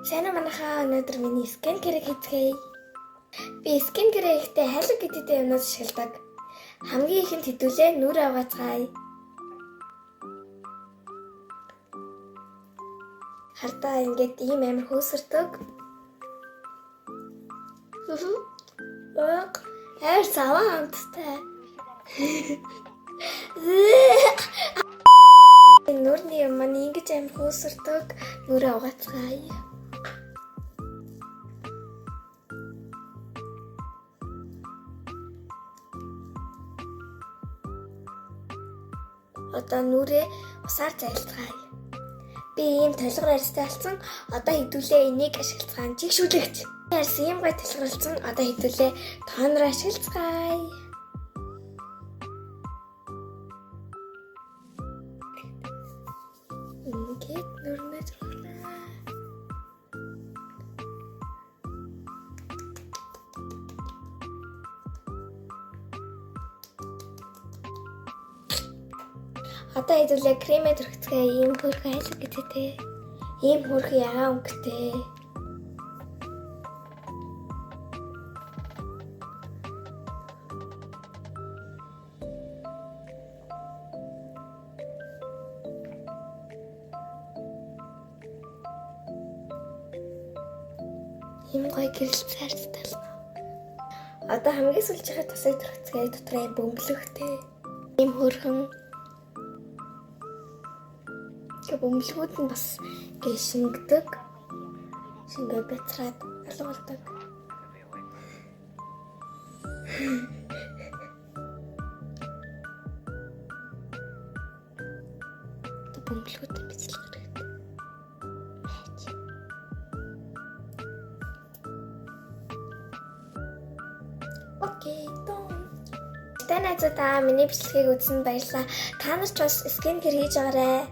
Сайн уу манайхаа, өнөөдөр миний skincare-ыг хийцгээе. Би skincare хийхдээ хайлаг гэдэгтэй юмнууд ашигладаг. Хамгийн ихэнд хэдүүлээ нүрээ угаацгаая. Хардаа ингээд ийм амар хөөсөрдөг. Ог амар саваа амттай. Нүрний юм маань ингэж амар хөөсөрдөг. Нүрээ угаацгаая. Одоо нүрээ усаар зайлцгаая. Би ийм толгор арьстай болсон. Одоо хэдүүлээ энийг ашиглацгаан чигшүүлэгч. Арьс ийм гой толгорлцсон. Одоо хэдүүлээ тонор ашиглацгаая. Ингээд нүрнээ зурглаа. Одоо хэдүүлээ кремээ түрхцгээе. Ийм хөөрхөн айлг гэдэгтэй. Ийм хөөрхөн ягаан өнгөтэй. Ийм гоё гэрэлцээ харцтай болно. Одоо хамгийн сүүлчийнхээ тусыг түрхцгээе. Дотор ийм бөмбөлөгтэй. Ийм хөөрхөн ингээ бөмбөлгүүд нь бас ингээ шингэдэг. Шингээ бяцраад алга болдог. Одоо бөмбөлгүүд бяцлах хэрэгтэй. Okay, done. Та найзуудаа миний бичлэгийг үзсэнд баярлалаа. Та нар ч бас skincare хийж байгаарай.